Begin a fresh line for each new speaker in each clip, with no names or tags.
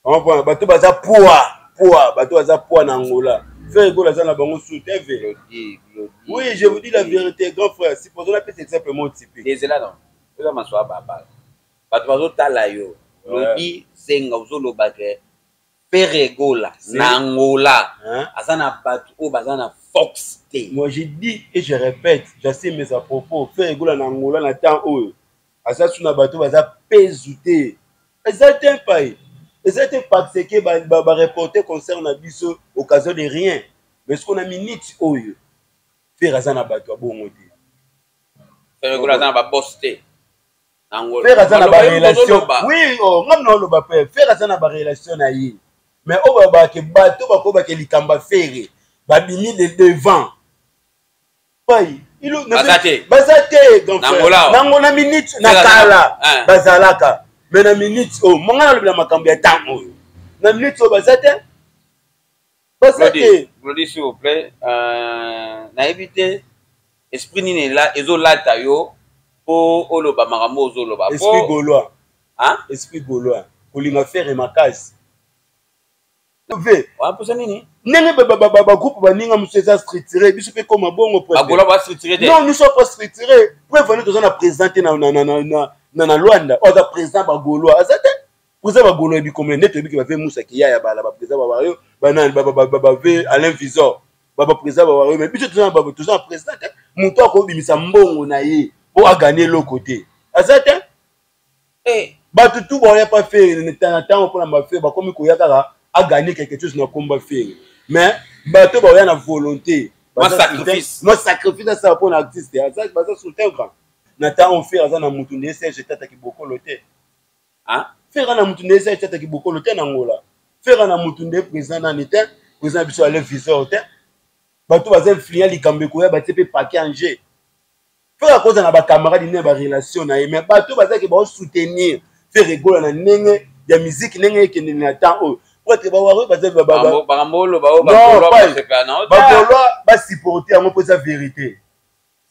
Comprendre bato baza poids poids bato baza poids na Angola. Ferre Gola aza na bango sous TV. Oui, je vous dis la vérité, grand frère. Supposons napesa exemple moko typique.
Ezela non. Eza maswa baba. Bato bazotala yo. Lodi Zenga ozoloba ke Ferre Gola na Angola aza na bato oyo baza na force te.
Moi je dis et je répète, j'assume mes à propos. Ferre Gola na Angola na temps oyo aza su na bato baza pezu te. Eza te pai. Eza te parce que ba, ba, ba reporter concert na biso occasion de rien. Mais ce qu'on a minute oyo Ferre aza na bato ya bongo te.
Ferre Gola aza na ba boss te.
Ferre aza na ba relation. Oui, oh, ngam na oloba pe. Ferre aza na ba relation na ye. Mais oyo babake bato bakobake likambo ya Ferre babimi de devant. Pai,
baza te.
Baza te, grand frère. Nango na minute na kala bazalaka. Mais na minute oyo, oh, monga nalobela makambo ya temps oyo. Na minute oyo baza te.
Baza te. Glody, s'il vous plaît, euh, nayebi te esprit nini ezolata yo mpo oloba makambo ozoloba.
Esprit gaulois. Hein? Esprit gaulois. Kolinga Ferre makasi.
V. Wana nini?
Ndenge bagroupe baninga mosusu eza structuré, biso mpe koma bongo.
Bagola ba structuré te.
Non, nous sommes pas structuré. Preuve wana toza na président te na Luanda. Oyo aza président ba Gaulois. Aza te. Président ba Gaulois ebi combien nde toyebi ke bave Moussa Kiyaya bala ba président ba Wario, banani bave Alain Visor. Ba ba président ba Wario, mais biso toza na président te. Moto akobimisa mbongo na ye po aganye eloko te. Aza te.
Eh.
Bato tout baoya pa Ferre na ntango mpona ba Ferre bakomi koya kaka aganye quelque chose na komba Ferre. Mais bato baoya na volonté.
Mwa sacrifice.
Mwa sacrifice asala mpona artiste. Aza baza sur terre grand. Na ntango Ferre aza na mutu nde Serge Tata Kibokolo te.
Hein?
Ferre na mutu nde Serge Tata Kibokolo te na Angola. Ferre na mutu nde président nani te, président biso Alain Visor te. Bato baza influent likambo ekoya batie pe paquet en jeu. Ferre akoza na ba camarades na ba relation na ye mais bato bazaki ba soutenir Ferre Gola na ndenge ya musique ndenge ekende na temps oyo. Po ete ba Warriors baza ba ba
makambo oloba oyo ba Gaulois basepela na yo
ba Gaulois ba supporter yango po eza vérité.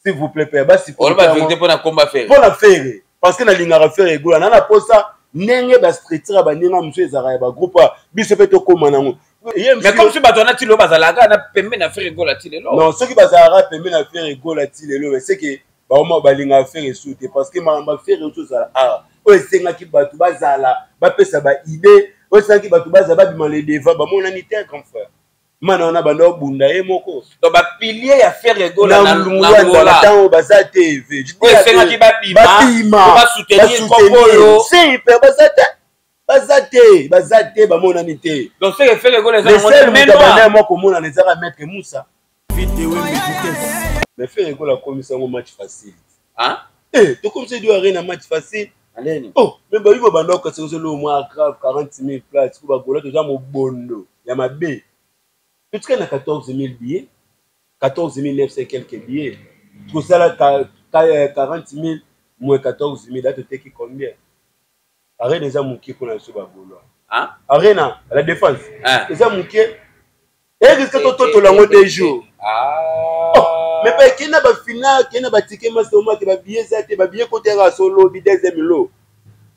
S'il vous plaît père, ba supporter
oloba vérité pona komba Ferre.
Pona Ferre parce que nalingaka Ferre Gola na na posa ndenge ba structure ya baninga mosusu ezalaka ya ba groupe biso mpe tokóma nango.
Mais comme si bato wana ti lelo bazalaka na pembe na Ferre Gola ti lelo.
Non, soki bazalaka pembe na Ferre Gola ti lelo, mais c'est que baoma balingaka Ferre su te parce que makambo ya Ferre oyo tozala awa oyo esengaki bato bazala bapesa ba idée, oyo esengaki bato bazala babima le devant, bamonani te grand frère. Mana wana banda obunda ye moko.
Donc ba pilier ya Ferre Gola
na Angola ntango baza te
oyo esengaki babima
babima
ba soutenir kombo oyo.
Si, baza te. Baza te, baza te, bamonani te.
Donc c'est que Ferre Gola eza
nango te mais non. Moko komonana ezaka maître Moussa. Mais Ferre Gola akomisa yango match facile.
Hein?
Eh, tokomisa du arena match facile.
Aleni.
Oh, mais bayi ba banda okasa ozolo mwa grave 40 000 places ko ba Gola toza mobondo ya mabe. Totikali na 14 000 billets, 14 900 quelques billets. Tosala 40 000 moins 14 000, là toteki combien? Arena eza moke mpona biso ba Gaulois.
Hein?
Arena, la défense.
Hein?
Eza moke. E risque tototola yango 2 jours.
Ah.
Oh, mais ba kena ba final, kena ba ticket master au ba billets za te, ba billets côté ra solo bi deuxième lot.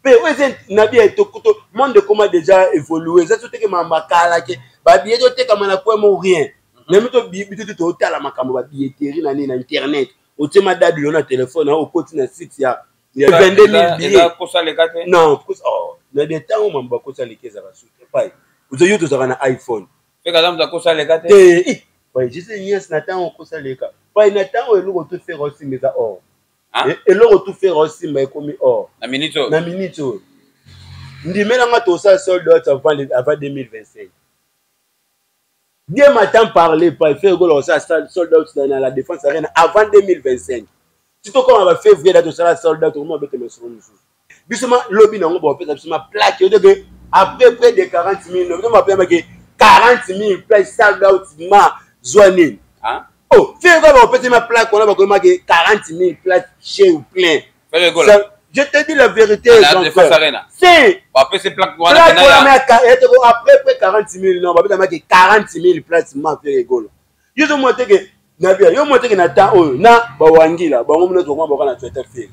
Pe oyo eza na bien to to monde comment déjà évoluer. Ça tout que ma makala ke ba billets to teka na point mo rien. Na mito billet to tala makambo ba billetterie na nini na internet. Otie ma dadu na téléphone, okoti na site ya ya 22 000 billets.
Kosa leka te?
Non, kosa, oh, na des temps mambo bakosa leka ezalaka su te. Pai, ozo yo tozalaka na iPhone.
Pe kaza mutu akosa leka te?
Te, eh, pai, je sais nièce na temps okosa leka. Pai, na temps eloko to faire osimba eza or.
Hein?
Eloko to faire osimba ekomi or.
Na minute oyo?
Na minute oyo. Ndimela nga tosala sold out avant 2025. Bien matin parler pas faire goal ça sold out dans la défense arena avant 2025. Si to koma ba février da to sala sold out on bete mesolo mususu. Biso ma lobby nango ba pesa biso ma plaque yo que après près de 40 000 no ma pema que 40 000 plaques sold out ma zwa nini.
Hein?
Oh, faire goal ba pesa ma plaque on ba koma que 40 000 plaques chez ou plein.
Faire goal.
Je te dis la vérité.
La défense arena.
Si.
Ba pesa plaque
wana plaque wana mais après près 40 000 non, ba pesa ma 40 000 places ma faire goal. Yo zo moi te que na bia yo moi te que na temps oyo na ba wangila bango mona zo ba na Twitter faire.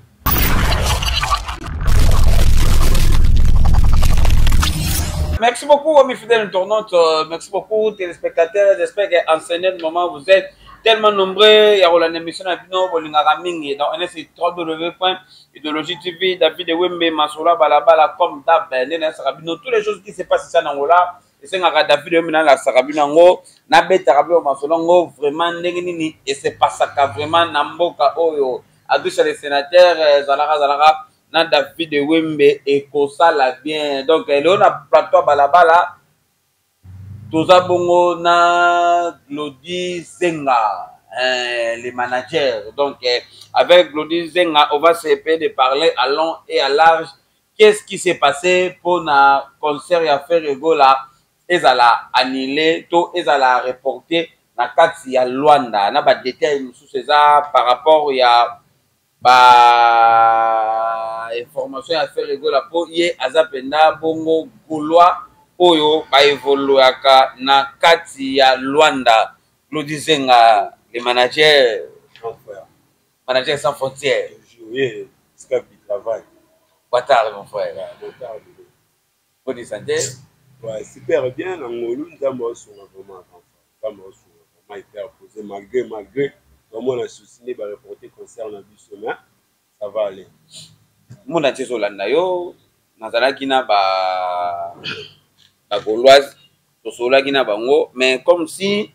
Merci beaucoup, amis fidèles internautes. Merci beaucoup, téléspectateurs. J'espère qu'en ce moment, vous êtes tellement nombreux. Il y a une émission à bino, bolingaka mingi. Donc, on est sur www.idéologie TV, David Wembe, Masola, Balabala, comme d'hab. Nene Sarabino, toutes les choses qui se passent ici en Angola. Esengaka David Wembe na la Sarabino yango, na betaka bilo masolo yango, vraiment ndenge nini et se passaka vraiment na mboka oyo. Adoucha le sénateur, zalaka zalaka na David Wembe ekosala bien. Donc lelo na plateau balabala toza bongo na Glody Zenga, le manager. Donc avec Glody Zenga, on va se de parler à long et à large. Qu'est-ce qui s'est passé pour na concert ya Ferre Gola ezala annulé to ezala reporté na kati ya Luanda, na ba détails mosusu eza par rapport ya ba information ya Ferre Gola, po ye aza mpenza bongo Gaulois oyo baévoluaka na kati ya Luanda. Glody Zenga, le manager, manager sans frontières.
Oui, esclave du travail.
Boa tarde, mon frère.
Ouais, boa tarde.
Bonne santé.
Ouais, super bien. Na ngolu, Nzambe asunga vraiment, grand frère. Nzambe asunga vraiment hyper posé malgré vraiment la souci nde bareporter concert na biso, mais ça va aller.
Monde entier ezolanda yo. Nazalaki na ba Gauloise, tosololaki na bango, mais comme si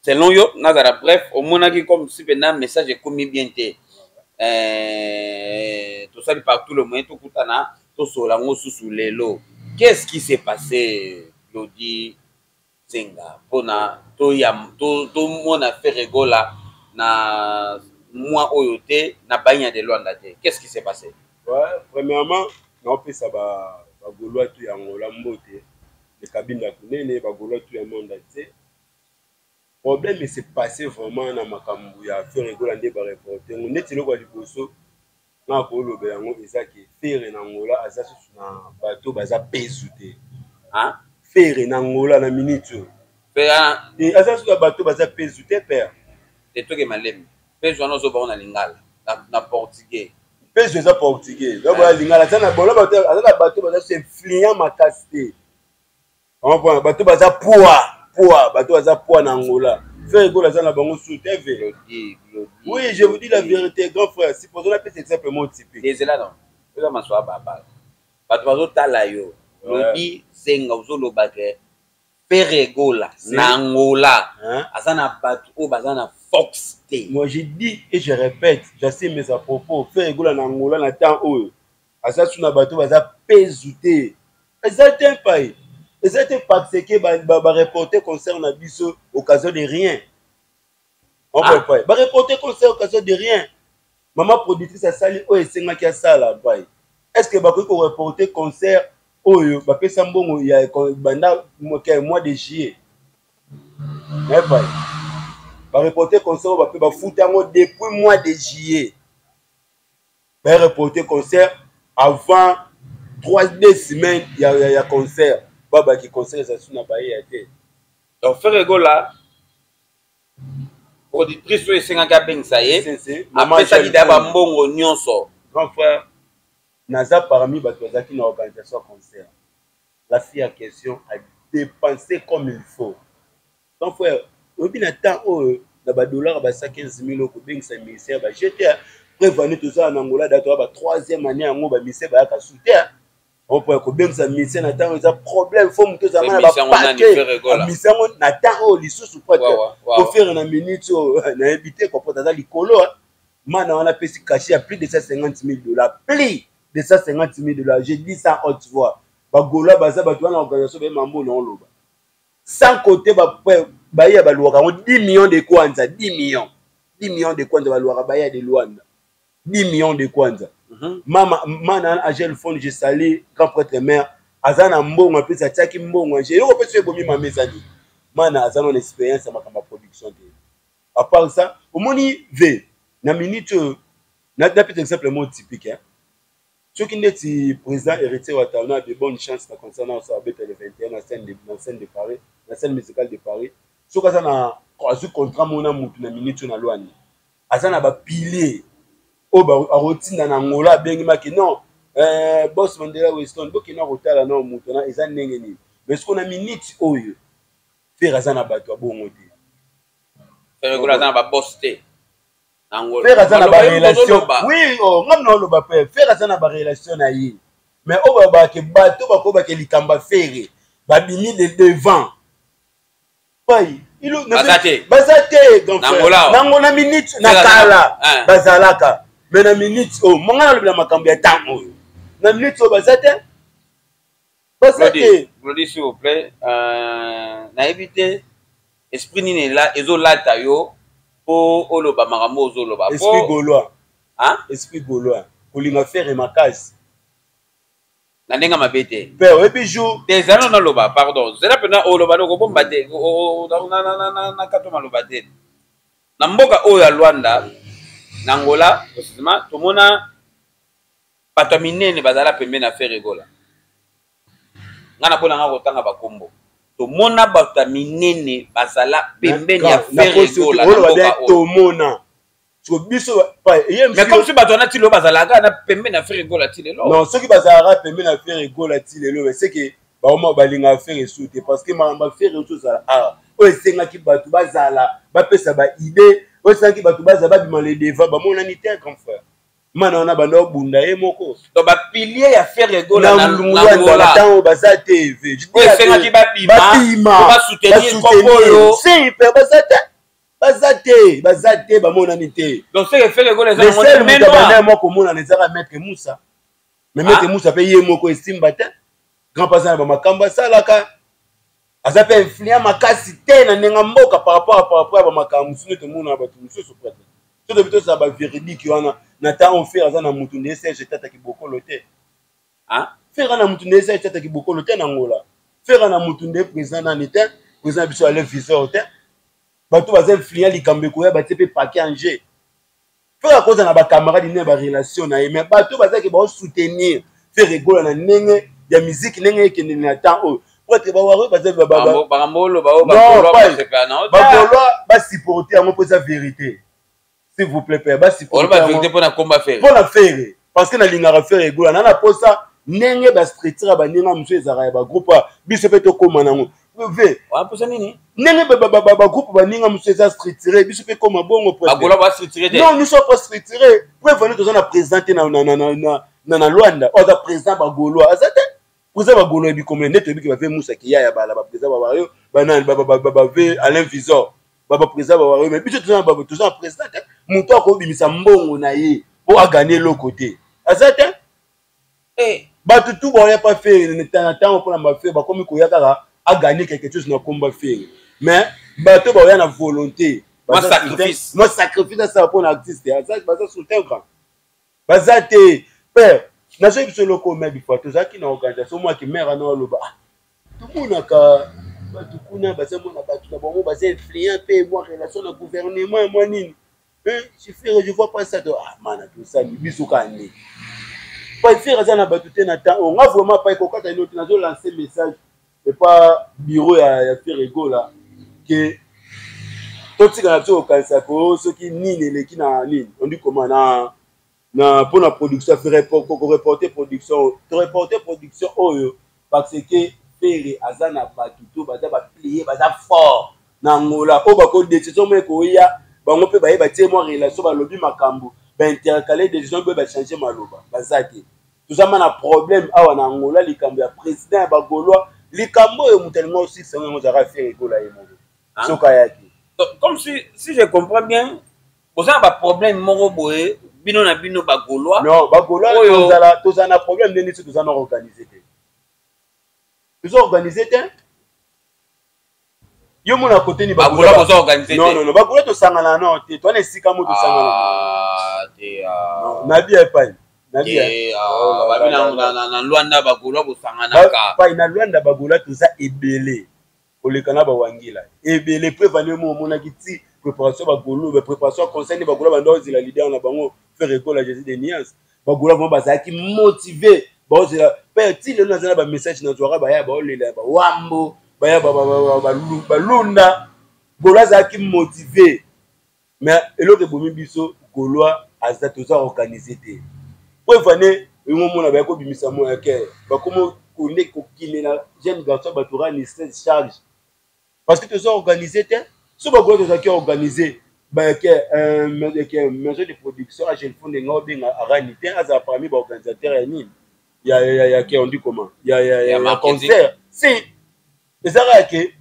selon yo, nazala bref, omonaki comme si mpenza message ekomi bien te. Tosali par tout le moyen tokutana, tosolola yango susu lelo. Qu'est-ce qui s'est passé, Glody Zenga, mpona tomona Ferre Gola na mois oyo te, na Bainha de Luanda te? Qu'est-ce qui s'est passé?
Ouais, premièrement, naopesa bagaulois tu ya Angola mbote, ekabinda kunene, bagaulois tu ya monde entier. Problème s'est passé vraiment na makambo ya Ferre Gola nde bareporter ngo. Neti eloko ya liboso nga kolobela yango eza ke Ferre na Angola aza susu na bato baza pezu te.
Hein?
Ferre na Angola na minute oyo
Ferre
aza susu na bato baza pezu te, père.
Te, toke malemi. Pezu wana ozobango na lingala, na portugais?
Pezu eza portugais, ya lingala. Aza na aza na bato baza susu influent makasi te. Comprendre, bato baza poids, bato baza poids na Angola, Ferre Gola aza na bango su te. Oui, je vous dis la vérité, grand frère. Supposons napesa exemple moko typique.
Ezela, non, eza masolo ya babala. Bato bazotala yo. Glody Zenga, ozoloba ke Ferre Gola na Angola aza na bato oyo baza na force te.
Moi, je dis et je répète, j'assume mes à propos: Ferre Gola na Angola na temps oyo aza su na bato baza pezu te. Eza te pai, eza te parce que bareporter concert na biso occasion de rien. Pai, bareporter concert occasion de rien. Mama productrice asali oyo esengaki asala. Pai, est ce que bakoki koreporter concert oyo bapesa mbongo ya banda mois de juillet? Pai, bareporter concert oyo bape bafuta yango depuis mois de juillet. Bareporter concert avant 3 2 semaines ya concert, babaki concert eza su na bayeya te.
Donc Ferre Gola, productrice oyo esengaki abengisa ye, apesaki da bambongo nyonso.
Grand frère, naza parmi bato bazalaki na organisation ya concert. La fille en question a dépensé comme il faut, grand frère. Oyebi na temps oyo na badollar basa 15 000 okobengisa ministère bagete. Preuve ane tozala na Angola, da toya ba troisième année yango, baministère bayaka su te. Opo kobengisa musicien na ntango eza problème, fo moto ozalanga na bapake musicien yango na temps oyo lisusu po Ferre na minute oyo nayebi te kopota aza likolo. Mana wana apesi cachet ya plus de 150 000 $, plus de 150 000 $. Je dis ça haute voix, bagaulois baza bato wana organisation bayema mbona oloba. Sans côté baye balwaka yango 10 millions de kwanza, 10 millions, 10 millions de kwanza balwaka baya de Luanda, 10 millions de kwanza. Mama mana Angel Fond, je salue grand prêtre mère, aza na mbongo, apesi, atiaki mbongo. Angel yoko mpe so ebomi mama ezali mana aza nana expérience ya makambo ya production te. À part ça, omoni v na minute oyo, napesa exemple moko typique, hein. Soki neti président Héritier Watanabe, de bonne chance na concert na oso abeta le 21 na scène de Paris, na scène musicale de Paris, soki aza na azwi contrat moko na mutu na minute oyo na Lwanda, aza na bapilier oyo akotinda na Angola, abengi maki non. Boss Mandela Weston, bokenda kotala na moto na eza ndenge nini. Mais sikoyo na minute oyo, Ferre aza na bato ya bongo te.
Ferre Gola aza na baboss te.
Ferre aza na barelation, oui. Oh, ngam na oloba mpe Ferre aza na barelation na ye, mais oyo babake bato bakobake likambo ya Ferre babimi de devant pai.
Baza te.
Baza te, grand frère. Nango na minute na kala bazalaka, mais na minute oyo monga nalobela makambo ya temps oyo, na minute oyo baza te, baza te.
Glody, s'il vous plaît, nayebi te esprit nini ezolata yo mpo oloba makambo ozoloba.
Esprit gaulois, esprit gaulois, kolinga Ferre makasi.
Na ndenge mabe te.
Mpe oyebi jour
Te, ezala nano naloba, pardon, zela mpena oloba nde okobomba te na kato maloba te. Na mboka oyo ya Lwanda, na Angola précisément, tomona bato ya minene bazala pembeni ya Ferre Gola. Ngai na mpona nga kotanga bakombo, tomona bato ya minene bazala pembeni ya Ferre Gola na mboka oyo.
Tomona biso.
Mais comme si bato wana ti lelo bazalaka na pembeni ya Ferre Gola ti lelo.
Non, soki bazalaka pembeni ya Ferre Gola ti lelo, mais c'est que baoma balingaka Ferre su te, parce que makambo ya Ferre oso ozala awa, oyo esengaki bato bazala bapesa baidée, oyo esengaki bato bazala babima le devant, bamonani te, grand frère. Mana wana banda obunda ye moko.
Donc bapilier ya Ferre Gola
na Luanda ntango baza te.
Oyo esengaki babima basoutenir kombo oyo.
Si pe baza te, baza te, baza te, bamonani te.
Donc ce que Ferre Gola
eza seul moto abanda mwa komonana ezaka Maître Musa, mais Maître Musa mpe ye moko esimba te. Grand pa aza na bamakambo asalaka, aza mpe influent makasi te na ndenge mboka par rapport ya bamakambo mosusu nde tomona bato mosusu. Prêtre, so tobi tozala bavéridique wana na ntango Ferre aza na mutu nde Serge Tataki Bokolo te. Ferre na mutu nde Serge Tataki Bokolo te. Na Ngola, Ferre na mutu nde président nani te, président biso ale viseur te. Bato baza influent, likambo ekoya batie mpe paquet en jeu. Ferre akoza na bacamarade nde barelation na ye, mais bato bazaki baosoutenir Ferre Gola na ndenge ya musique, ndenge ekendeli na temps oyo, prêtre bawari baza bagaulois, basupporte yango mpo eza vérité. S'il vous plaît, père, basupporte
mpona
Ferre, parce que nalingaka Ferre Gola na posa ndenge bastructure ya baninga mosusu ezalaka ya bagroupe, biso mpe tokóma nango.
Mposa nini?
Ndenge bagroupe baninga mosusu eza structuré, biso mpe koma bongo.
Non,
nous sommes pas structuré. Preuve ane toza na président te na Lwanda oyo aza président bagaulois, aza te. Président bagaulois ebi combien nde toyebi ke bave Musa Kiya ya bala, baprésident bawario banani, bave Alain Visor, baprésident bawario, mais biso toza na président te. Moto akobimisa mbongo na ye mpo aganye eloko te, aza te. Bato tu baoya pa Ferre na ntango mpona baFerre bakomi koya kaka aganye quelque chose na komba Ferre, mais bato baoya na volonté
mwa
sacrifice asala mpona artiste, baza soutien grand, baza te. Père, nazoyi biso eloko me bifo tozalaki na organisation mwaki mare ana oloba, tomonaka bato kuna baza mona bato na bango baza influent mpe mwa relation na gouvernement mwa nini. Ferre, je vois pas ça. Ah mana, tosali biso kaka nde pai Ferre aza na bato te na temps oyo. Nga vraiment pai kokata ino te, nazolancer message epa bureau ya Ferre Gola ke totika na biso kokanisa ko soki nini eleki na nini ondi koma na mpona production Ferre, koreporte production, toreporte production oyo, parce que Ferre aza na bato to baza baplie, baza fort na Angola oyo bako décision moko ekoya, bango mpe baye batie mwa relation, balobi makambo, baintercale décision boye, bachange maloba, baza te. Toza ma na problème awa na Angola, likambo ya président ya bagaulois, likambo oyo moto alinga osilisa yango ozalaka Ferre Gola ye moko soki ayaki.
Comme si je comprends bien, boza na baproblème moko boye bino na bino bagaulois?
Non, bagaulois tozala na problème nde neti toza na organise te, toza organise te. Yo mona kote ni?
Bagaulois boza organise te?
Non, non, non, bagaulois tosangana no te, towana esika mo tosangana nabi epai.
Babi na Lwanda bagaulois bosanganaka.
Pai, na Lwanda bagaulois toza ebele koleka na bawangila ebele. Preuve ane mo omonaki ti préparation bagaulois, bapréparation ya conseil nde bagaulois banda ozela leader na bango Ferre Gola Jésus de Nuance. Bagaulois vraiment bazalaki motivé, baozela mpe ti lelo. Naza na bamessage nazwaka, baya baolela bawambo, baya balunda. Gaulois azalaki motivé, mais eloko ebomi biso gaulois aza toza organise te. Preuve ane. Oyo omona baye kobimisa moyake, bakomi konde kokimela jeune garçon bato Rani 16 charge, parce que toza organise te. So bagola tozalaki organise, bayeke maison de production Agel Fonde, nga obenga Rani te, azala parmi baorganisateur ya nini, ya ke, on dit comment, ya concert. Si ezaka ya ke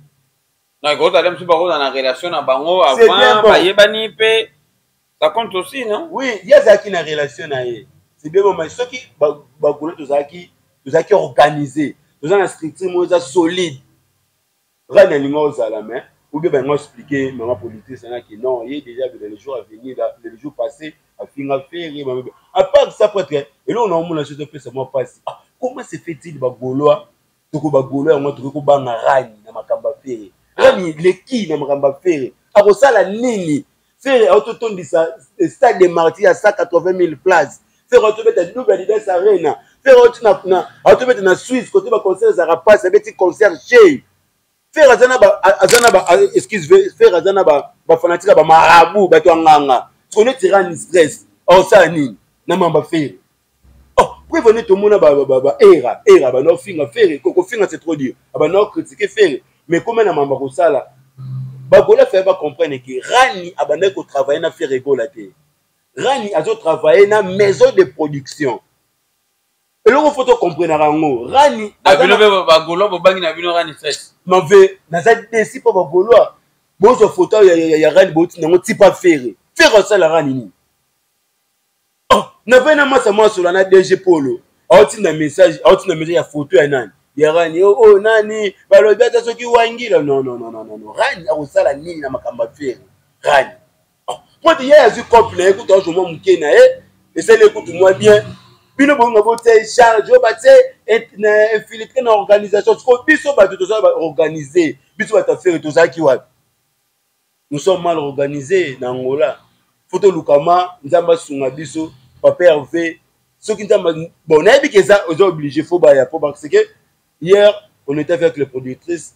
Non, ekozala mosusu bakozala na relation na bango avant, bayebani mpe, ça compte aussi, non?
Oui, ye azalaki na relation na ye, c'est bien bon. Mais soki bagola tozalaki organisé, toza na structure moko eza solide, Rani alinga ozala, mais ou bien balinga expliquer mama politique sanaki non, ye déjà dans les jours à venir, dans les jours passés, afinga Ferre. À part ça, peut-être eloko na omona soki topesa mwa mpasi: ah, comment se fait-il Bagaulois, toko Bagaulois yango tokoki kobanga Rani na makambo ya Ferre? Rani leki na makambo ya Ferre, akosala nini? Ferre aototondisa Stade de Martyr ya 180 000 places. Ferre aotobeta double Adidas Arena. Ferre aotobeta na Suisse, kote baconcert ezalaka mpasi, abeti concert chez Ferre. Aza na ba, excuse, Ferre aza na bafanatike ya bamarabu, bato ya nganga. Siko neti Rani Stress aosala nini na mamba Ferre? Oh, preuve nde tomona baera era banda ofinga Ferre, kofinga c'est trop dire, abanda ocritiquer Ferre, mais koma na mamba kosala. Bagola faye bacomprendre ke Rani abandaki kotravaille na Ferre Gola te. Rani azotravaille na maison de production. Eloko fo tocomprenaka yango, Rani
Bino mpe Bagaulois bobangi na bino Rani Stress?
Mave naza desi mpo Bagaulois bozwa foto ya Rani, botinda yango tipa Ferre. Ferre asala Rani nini? Oh, navai na masa mwasola na DG Polo, aotinda message ya foto ya nani, ya Rani. Oh, oh, nani balobi ata soki wangila. Non, non, non, non, non, Rani akosala nini na makambo ya Ferre? Rani, oh, po ete ye azwi cope na ye, kutu azwa mwa moke na ye, esali ekutu mwa bien. Bino bonga botia charge oyo batie na infiltré na organisation. Siko biso bato toza organise, biso bato ya Ferre tozalaki wapi? Nous sommes mal organisés na Angola. Fo tolukama Nzambe asunga biso, papa Hervé. Soki Nzambe, bon, nayebi ke eza obligé, fo baya po parce que hier on était avec les productrices,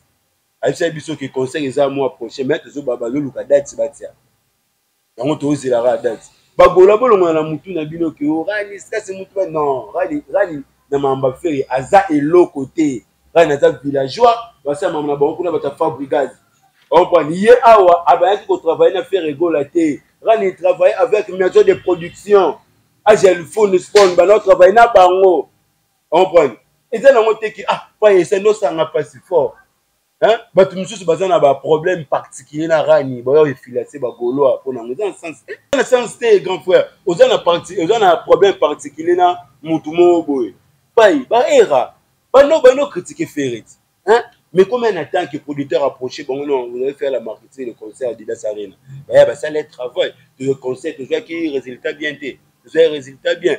ayebisaki biso ke concert eza mois prochain, mais tozoba bazoluka date batia yango, tozelaka date. Bagola bolongola na mutu na bino ke o Rani kasi mutu ba non. Rani, Rani na mamba Ferre aza eloko te. Rani aza villageois, basala mama na bango kuna, bato ya Fabregas comprendre. Ye awa abayaki kotravaille na Ferre Gola te. Rani travaille avec maison de production Agel Phone Spon, bana travaille na bango, comprendre. Eza nango te ki ah pa esali osanga mpasi fort. Bato mosusu baza na baproblème particulier na Rani, baya efilase Bagaulois mpo nango eza na sens te, na sens te. Grand frère, oza na parti, oza na problème particulier na mutu moko boye, pai baera bano critiquer Ferre, hein? Mais combien en tant que producteur approché bango: non, vous allez faire la marketing, le concert Adidas Arena. Baya basala travail de concert, tozwaki résultat bien te, tozwaki résultat bien.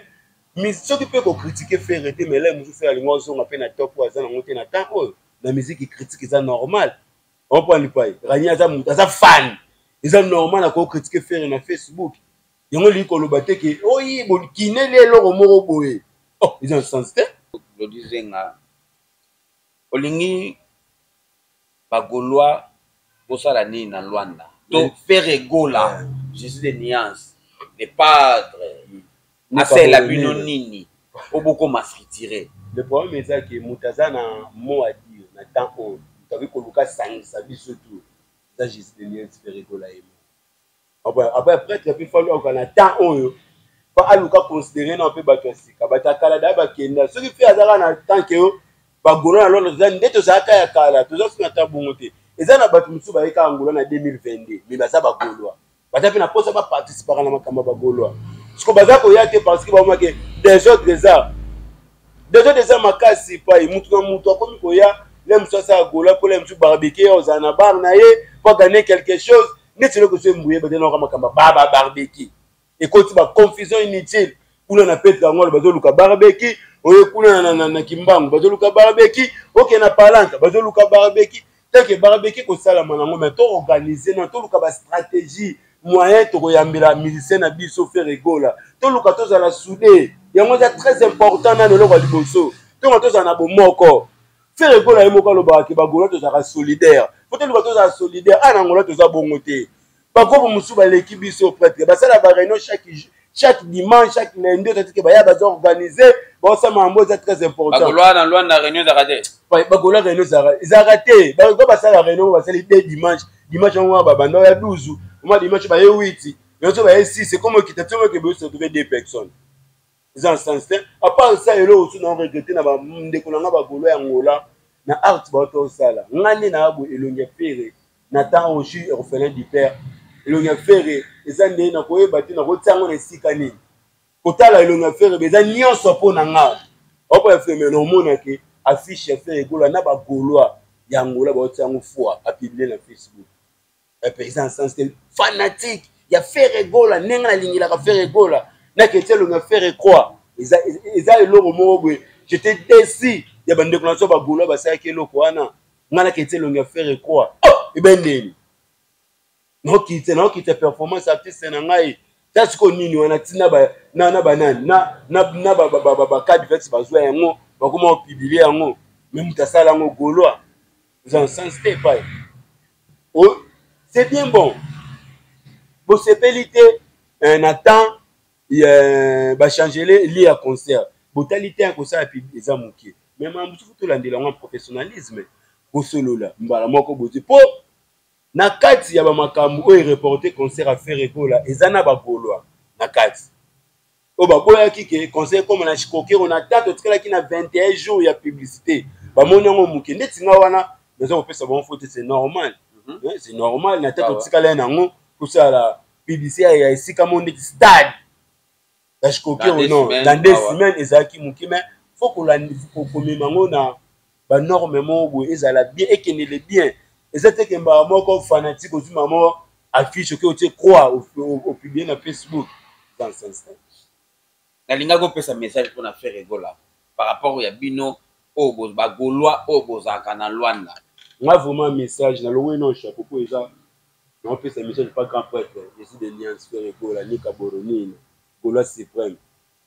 Mais soki mpe kocritiquer Ferre te, mais le mosusu Ferre alingi ozonga mpe na top oyo aza nango te na temps oyo. Na musique, critique eza normal, ompani pai Rani aza moto aza fan, eza normal akocritiquer Ferre na Facebook. Yango elingi koloba te ke oyi kineli eloko moko boye. Oh, eza na sens te.
Glodi Zenga, olingi Bagaulois bosala nini na Lwanda to Ferre Gola, Jésus de nuance, le padre, asalela bino nini po bokoma structuré?
Le problème eza ke moto aza na mot à dire na temps oyo, moto akoki koluka asangisa biso tu, eza Jésus de nuance, Ferre Gola ye moko. Après, prêtre mpe falu aluka na temps oyo, fa aluka considérer na mpe bato ya sika, bato ya kala daya bakenda. Soki mpe azalaka na temps ke yo Bagaulois na Londres, toza nde tozalaka ya kala, toza soki na temps bongo te. Eza na bato mosusu bayeka Angola na 2022, mais baza Bagaulois, baza mpe na mposa baparticipaka na makambo ya Bagaulois. Siko baza koya te parce que bamake désordre, eza désordre, eza makasi. Pai mutu na mutu akomi koya, le mosusu asala Gaulois mpo le mosusu barbecue, ozala na bar na ye po gagner quelque chose. Neti eloko so embuye batenaka makambo ba barbecue, ekoti baconfusion inutile kuna na Petre yango bazoluka barbecue, oye kuna na Kimbangu bazoluka barbecue, oke na Palanka bazoluka barbecue. Teke barbecue kosalama nango, mais toorganiser na toluka bastratégie moyen tokoyambela musicien na biso Ferre Gola. Toluka tozala soudé, yango eza très important. Nano eloko ya liboso, tonga tozala na bomoko. Ferre Gola ye moko alobaka ke Bagaulois tozalaka solidaire, fo toluka tozala solidaire. A na Angola toza bongo te. Bakobo mosusu baleki biso, prêtre basala baréunion chaque Chaque dimanche, chaque lundi, otati ke baya baza organise, baosala makambo eza très important.
Bagaulois na Luanda, réunion ezalaka te.
Bagaulois, réunion ezalaka te. Bago basala réunion, basali de dimanche. Dimanche yango babanda ya 12, oma dimanche baye 8, nyonso baye 6, ekoma okita ti omoke boye se retrouve deux personnes. Eza na sens te. À part ça, eloko mosusu na regrete na bandeko na nga bagaulois ya Angola na art bato osala, nga nde na boye elongi ya Ferre na ntango je suis orphelin du père. Elongi ya Ferre eza nde nakoyeba te nakotia yango na esika nini. Kotala elongi ya Ferre eza nyonso mpo na nga opo ya Ferre, mais naomonake affiche ya Ferre Gola na bagaulois ya Angola baotia yango fois apublie na Facebook. Eza na sens te. Fanatique ya Ferre Gola, ndenge nalingelaka Ferre Gola, naketia elongi ya Ferre croix, eza eloko moko boye. J'étais déçu ya bandeko na biso bagaulois basalaki eloko wana. Nga naketia elongi ya Ferre croix, oh, ebendeli naokita performance artiste na ngai. Ta sikoyo nini wana ntina na banani na bakadivex bazwa yango, bakoma kopublier yango, mais moto asala yango gaulois, eza na sens te. Epai c'est bien bon, bosepeli te na temps bachanger lieu ya concert, botali te ya kosala eza moke, mais makambo mosusu tolandela yango professionnalisme, kosolola mbala moko bozwi mpo na kati ya bamakambo oyo ereporte concert ya Ferre Gola. Eza na bagaulois na kati oyo baboyaki ke concert ekoma na Shikokero na temps totikalaki na 21 jours ya publicité. Bamoni yango moke ndeti nga wana naza kopesa bango faute, c'est normal. C'est normal na temps totikala nango kosala publicité ya esika moko ndeti stade ya Shikokero, non, dans 2 semaines ezalaki moke, mais faut komema yango na banorme moko boye, ezala bien, ekendele bien. Eza te ke mbala moko fanatique ozwi mama affiche, oke otie croix, opublie na Facebook, dans sens.
Nalingaki kopesa message mpona Ferre Gola par rapport ya bino oyo bagaulois oyo bozalaka na Luanda.
Nga vraiment message nalongoli na chapeau po eza naopesa message pas grand prêtre Jésus de Niance Ferre Gola Nika Boronine, Gaulois suprême,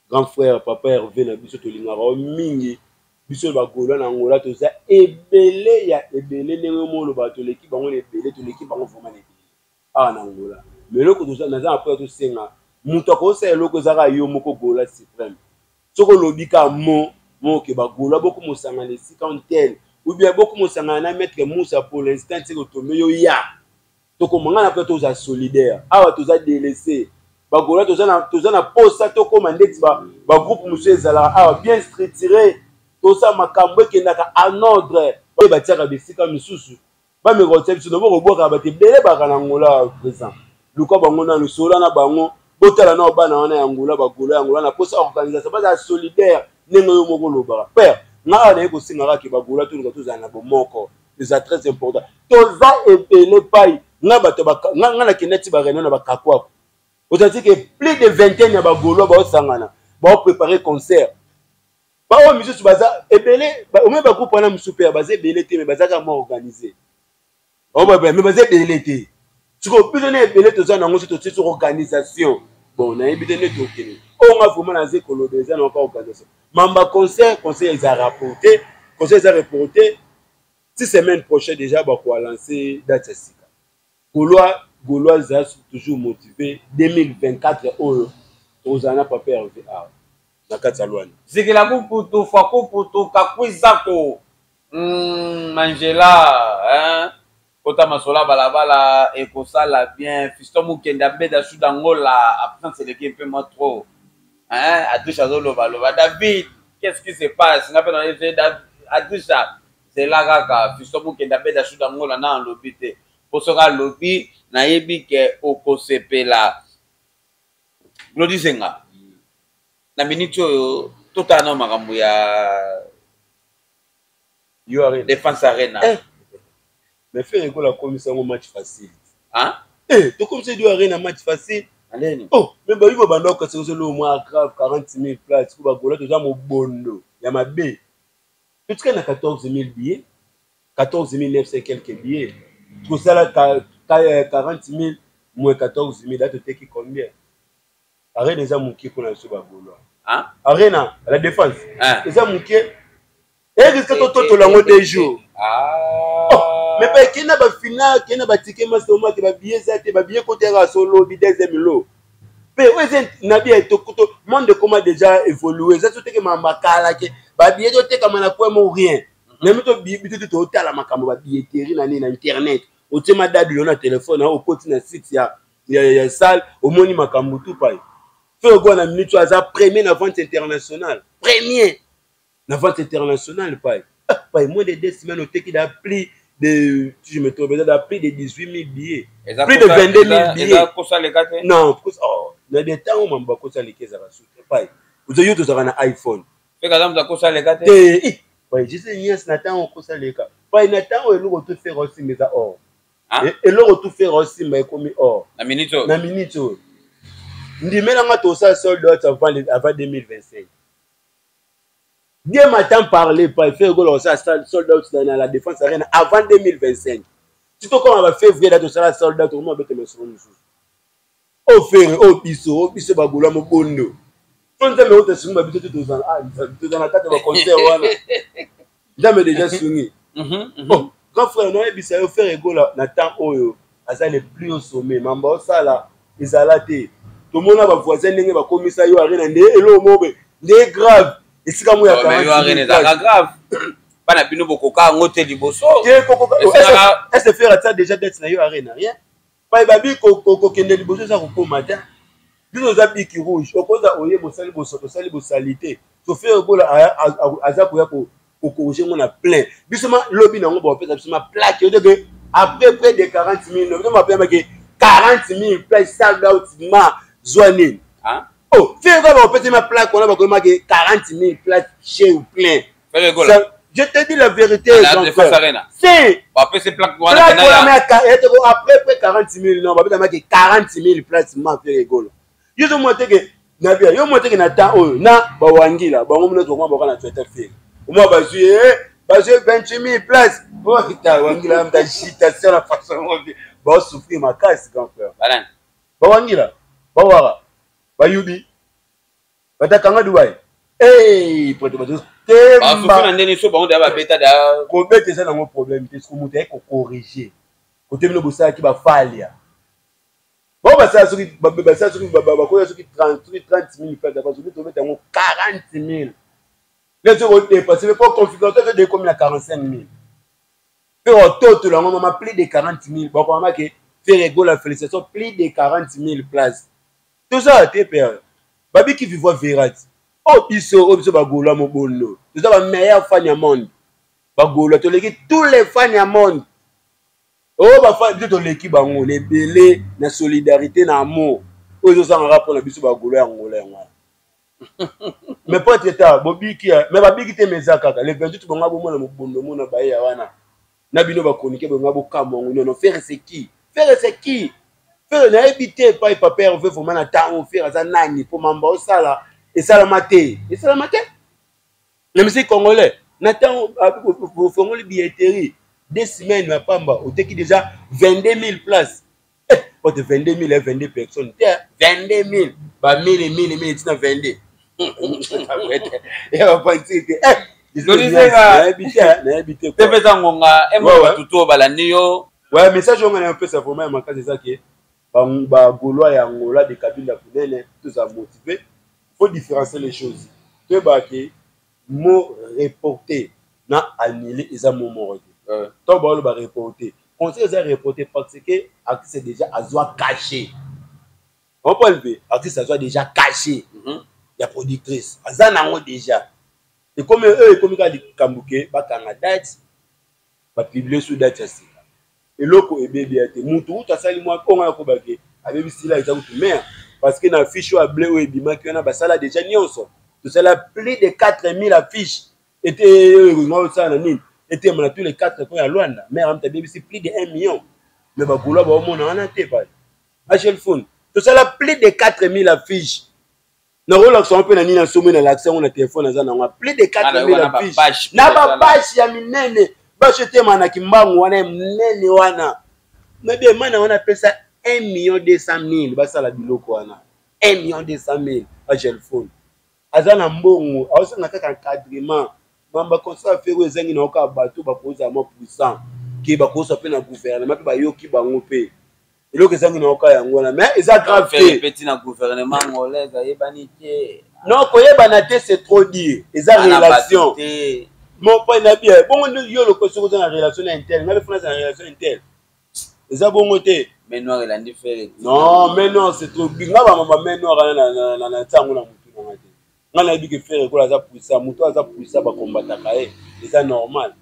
grand frère papa Hervé na biso, tolingaka yo mingi. Biso bagaulois na Angola toza ebele ya ebele, ndenge moloba toleki bango na ebele, toleki bango vraiment na ebele awa na Angola. Mais eloko naza na mpoya tosenga, moto akosala eloko ezaka yo moko Gaulois suprême. Soki olobi ka mo moke bagaulois bokomosangana esika tel ou bien bokomosangana na maître Moussa, pour l'instant tiki otombe yo ya tokomanga na mpe toza solidaire. Awa toza délaissé, bagaulois toza na posa tokóma ndeti bagroupe mosusu ezalaka awa, bien structuré, tosala makambo ekendaka en ordre. Batiaka bisika misusu, bameka kotia biso na bokobwaka bato ebele baka na Angola présent. Luka bango nanu, sola na bango, botala nao bana wana ya Angola, bagaulois ya Angola na posa organisation, bazala solidaire ndenge oyo moko olobaka. Père nga awa naye kosenga kaka bagaulois toluka tozala na bomoko, eza très important. Toza ebele pai nga bato nga nakenda ti baréunion na bakakwako, ozati ke plus de vingtaine ya bagaulois baosangana, baoprépare concert. Baoyo misusu baza ebele, omoi bagroupe wana mosusu mpe baza ebele te, mais baza kaka mwa organisé, mais baza ebele te. Sikoyo biso na ebele toza nango, so totie sur organisation, bon, nayebi te nde tokende. Oyo nga vraiment naza koloba eza na ka organisation mamba concert. Concert eza rapporté, concert eza reporté ti semaine prochaine. Déjà bakoalance date ya sika. Gaulois, Gaulois eza toujours motivé. 2024 oyo tozala na papa Hervé awa na kati ya Luanda.
Zikila kuputu fa kuputu kakwizako Angela, hein? Kota masola balabala ekosala bien. Fiston Mokende abeda sud Angola, absence eleki mpe mwa trop, hein? Adrisha azolobaloba, David, qu'est-ce qui se passe? Nga mpe na Adrisha, zela kaka. Fiston Mokende abeda sud Angola na alobi te, mpo soki alobi nayebi ke okosepela. Glodi Zenga, na miniti oyo totala nao makambo ya
Yo
Défense Arena.
Eh. Mais Ferre Gola akomisa yango match facile.
Hein?
Eh, tokomisa Dio Arena match facile.
Aleni.
Oh, mais bayi babanda okasa ozolo mwa grave 40 000 places ko bagaulois toza mobondo ya mabe. Totikali na 14 000 billets, 14 900 quelques billets. Tosala 40 000 moins 14 000, da toteki combien? Arena eza moke mpona biso bagaulois.
Hein?
Arena la Défense
Hein?
eza moke, eriske tototola yango 2 jours.
Ah.
Oh, mais bakei na bafinale, kei na batike master, omake babillet eza te, babillet koteka solobi deuxième lot. Mpe oyo eza na biye monde ekoma déjà évolué, eza toteke makambo akala ke babillet totekama na point mo rien. Na mito biso te, totala makambo babilletterie na nini na internet, otie madabilo na telefone, okoti na site ya salle, omoni makambo tu. Pai Ferre Gola, na minute oyo aza premier na vente internationale, premier na vente internationale. Pai moins de 2 semaines oteki da plus de, si je me trompe, eza plus de 18 000 billets, plus de 22 000 billets. Non, oh, na des temps mambo bakosaleka ezaka suki. Pai ozo yo tozalaka na iPhone.
Te.
Pai jese nyasi na ntango okosaleka. Pai, na ntango eloko to Ferre osimba eza or, eloko tu Ferre osimba ekomi or.
Na minute oyo.
Na minute oyo, ndimelanga, tosala sold out avant 2025. Dieu m'entend parler pas. Ferre Gola osala sold out na la Défense Arena avant 2025. Si tokoma ba février da tosala sold out, okoma bete masolo mosusu. Oyo Ferre, oyo biso bagola mobondo so Nzambe oyo tasungi babiso te, tozala na kati ya baconcert wana. Nzambe déjà sungi. Oh, grand frère, nayebisa yo, Ferre Gola na temps oyo aza le plus au sommet. Mamba osala ezala te, tomona bavoisin ndenge bakomisa yo Arena nde eloko moko nde grave esika
mo ya grave. Bana bino bokoka yango te liboso.
Est Ferre atia déjà date na yo Arena, rien. Pai babi kokende liboso eza kokóma te. Biso oza bic rouge, okoza oye bosali osali bosali te. So Ferre Gola aza koya kocorriger ngo na plein. Biso ma lobi nango bapesa biso ma plaque oyo ke après près de 40 000, biso mapemake 40 000 place sold out. Ma zwa nini? Oh, Ferre Gola bapesi ma plaque wana, bakoyemake 40 000 place chez ou plein. Je te dis la vérité.
Si
bapesi plaque wana après près 40 000, non, babetamaki 40 000 place ma Ferre Gola. Yo zo mwa teke na bia yo mwa teke na temps oyo na bawangila bango mona tokoma baka na Twitter. Ferre omwa bazwi 28 000 place. Oh, ta wangila mta agitation na façon baosouffrir makasi, grand frère. Bawangila, bawara, bayubi, batakanga Dubai. Hey, poto bato.
Temba na ndenge so bango da babeta da.
Kobeta eza nango problème te. Soki moto aye kocorriger kote bino bosalaki bafalia bao basala, soki basala, soki bakoya, soki 30 000 place, basoki tobeta yango 40 000 nde soki odépasse mpo configuration ezo dekomi na 45 000 mpe ototola yango mama plus de 40 000. Bakomamake Ferre Gola, félicitation, plus de 40 000 place. Tozala te pere babiki vivoi verati. Oyo biso bagaulois mobondo, toza bameilleur fan ya monde. Bagaulois toleki tous les fans ya monde. Oyo bafan biso toleki bango na ebele, na solidarité, na amour oyo ezozangaka mpona biso bagaulois ya Ngola. Yango wana, mais po ete ta bobiki, mais babiki te, mais eza kaka le 28 bonga bomona mobondo mona bayeya wana na bino bachroniqueur bonga bokamwa yango. Nono, Ferre c'est qui? Ferre c'est qui? Ferre nayebi te. Epai papa Herve, vraiment, na ntango Ferre aza nani mpo mamba osala esalama te, esalama te na musique congolais. Na ntango ofongoli billetterie, 2 semaines ya pamba, oteki déjà 22 000 places. Ote 22 000, 22 personnes te, 22 000, ba 1000 1000 1000 tina 22 ya bapanti te. Nayebi te, nayebi te.
Te mpe eza ngonga emo bato to balandi yo.
Ouais, message oyo ngai napesa vraiment ya makasi eza ke bagaulois ya Angola de Kabila kunene, tozala motivé. Faut différencier les choses. Toyebaka ke mot reporté na annulé eza mot moko te. Ntango baoloba reporté, concert eza reporté parce que artiste déjà azwa cachet. Comprendre mpe, artiste azwa déjà cachet ya productrice, aza nango déjà. Ekomi oyo ekomi kaka likambo ke bakanga date, bapublier su date ya sika. Eloko ebebi ya te. Mutu kutu asali mwa konga ya koba ke abebisila eza kutu mare, parce que na affiche oyo ya bleu oyo ebimaki wana, basala déjà nyonso. Tosala plus de 4000 affiche ete oyo osala na nini, etema na tous les quatre coins ya Lwanda. Mare amutu abebisi plus de 1 million, mais bagaulois baomona wana te. Pale HL Phone, tosala plus de 4000 affiche. Nakolakisa yango mpe na nini, nasomi, nalakisa yango na telefone, aza nango plus de 4000 affiche na babâche ya minene. Bâche etema na Kimbangu wana ya monene wana, mabe emana wana apesa 1 million 200 000. Basala biloko wana 1 million 200 000. Agelphone aza na mbongo, aosanga kaka encadrement. Mamba concert affaire oyo ezangi na oka bato bakozala mwa puissant ke bakozwa mpe na gouvernement mpe bayoki bango mpe. Eloko ezangi na oka yango wana, mais eza grave te.
Petit na gouvernement angolais ayebani te.
Non, koyebana te, c'est trop dire. Eza relation mon point na bien. Bongo nde yo loko soki oza na relation na intel, ngai mpe fona na relation intel, eza bongo te.
Main noire elandi Ferre.
Non, main noire, c'est trop. Nga bamama main noire wana na ntango na motu nanga te. Nga nayebi ke Ferre ekola aza puissant. Moto aza puissant, bakombataka ye, eza normal.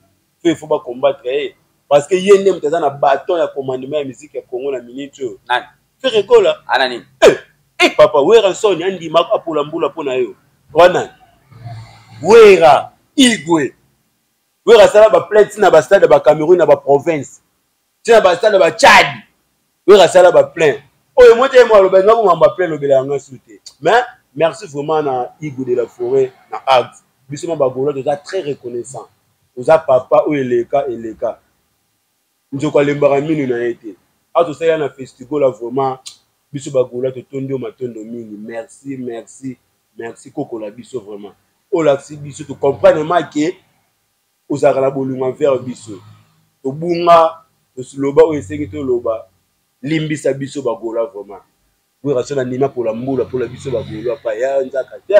Fe il faut bacombattre ye parce que ye nde moto aza na bâton ya commandement ya musique ya Congo na minute oyo.
Nani?
Ferre Gola.
Ana nini?
Eh, eh, papa Werrason andima apola mbula mpo na yo wana. Wera Igwe, Wera asala baplein ntina bastade ya baCameroun, na baprovince, ntina bastade ya baTchad. Wera asala baplein oyo mo te. Ye mo aloba nga komamba plein, lobela yanga su te. Mais merci vraiment na Igwe de la forêt na acte. Biso ma bagolo toza très reconnaissant. Toza papa oyo eleka eleka, nzoko alembaka minu na ye te. Awa tosali na festigola, vraiment biso bagola totondi yo matondo mingi. Merci, merci, merci. Kokola biso vraiment, olakisi biso tocomprendre make ozalaka na bolingo envers biso. Tobunga, toloba oyo esengi toloba, limbisa biso bagola vraiment. Werason andima pola mbula mpola biso bagolo apa ya nzaka te.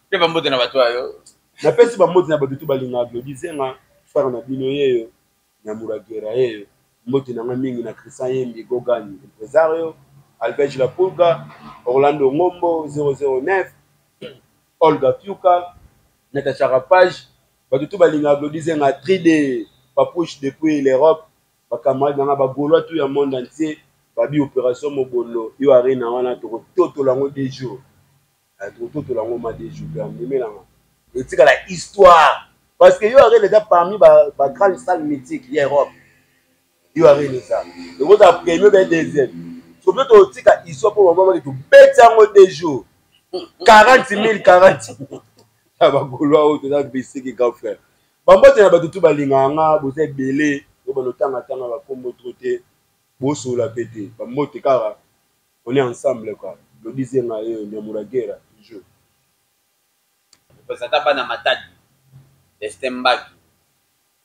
Mpe bambote na bato ayo.
Napesi bambote na bato to balingaka Glodi Zenga, frère na bino yeyo Nyamuragera yeyo. Mbote na nga mingi na Christian Yembi Gogani impresario, Albert La Pulga, Orlando Ngombo 009, Olga Piuka, Natacha Rapage, bato to balingaka Glodi Zenga, 3D Papouche depuis l'Europe, bacamarade na nga bagaulois tout ya monde entier. Babi opération mobondo yo arena wana, tokototola yango 2 jours, tokototola yango ma 2 jours. Mpe amemelanga etikala histoire parce que yo arena eza parmi bagrande salle mythique ya Europe. Yo arena eza ekozala premier be deuxième. So mpe totika histoire mpo bamamaki tobeti yango 2 jours, 40 000, 40 ya bagaulois oyo toza besiki. Grand frère, bambote na bato tu balingaka nga. Boza ebele oyo banotanga-tanga bakombo tro te, bosola pe te. Bambote kaka, on est ensemble quoi. Glodi Zenga oyo Nyamuragera toujours.
Représenta bana Matadi, Destin Mbaki,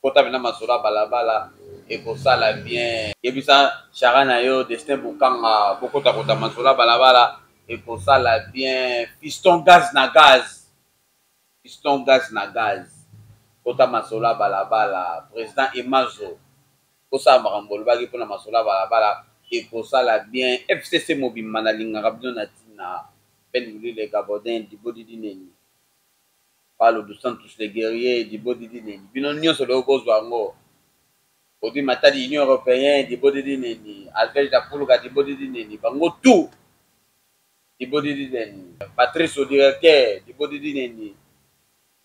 kota mpena masolo ya balabala ekosala bien. Yebisa chara na yo Destin Bukanga, bokotakota masolo ya balabala ekosala bien. Fiston gaz na gaz, Fiston gaz na gaz, kota masolo ya balabala. Président Emazo, kosala makambo olobaki mpona masolo ya balabala ekosala bien. FCC mobimba, nalingaka bino na ntina. Ben Wili le Gabodin, Dibodidi Neni, Paulo dos Santos le guerrier, Dibodidi Neni, bino nyonso loyo kozwa yango. Odi Matadi, Union européen, Dibodidi Neni, Alvege da Pulga, Dibodidi Neni, bango tout Dibodidi Neni, Patrice au directeur, Dibodidi Neni,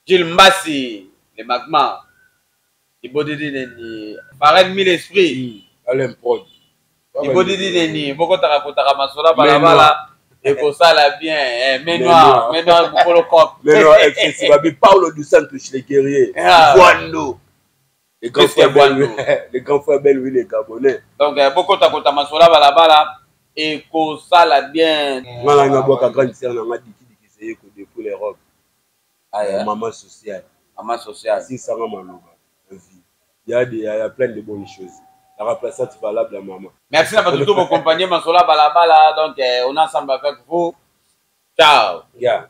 Gilles Mbasi le magma, Dibodidi Neni, Farel Mille Esprit.
Alain Prod.
Dibodidi Neni, bokotaka kotaka masolo balabala ekosala bien. Eh, main noire, main noire, mokolo cop.
Mais non, FCC babi Paulo dos Santos le guerrier.
Ah.
Wando le grand
Plus que
frère
Bwando.
Bel, le grand frère Bel, oui, le Gabonais.
Donc eh, bokota kota masolo balabala ekosala bien.
Nga na nga bwaka grande sœur na nga diki diki seyeko depuis l'Europe.
Aya.
Maman sociale.
Mama sociale.
Asisanga maloba na vie, il y a des, il y a plein de bonnes choses, la remplaçante valable ya maman.
Merci na bato to bocompagnie masolo balabala. Donc eh, on est ensemble avec vous. Ciao.
Yeah.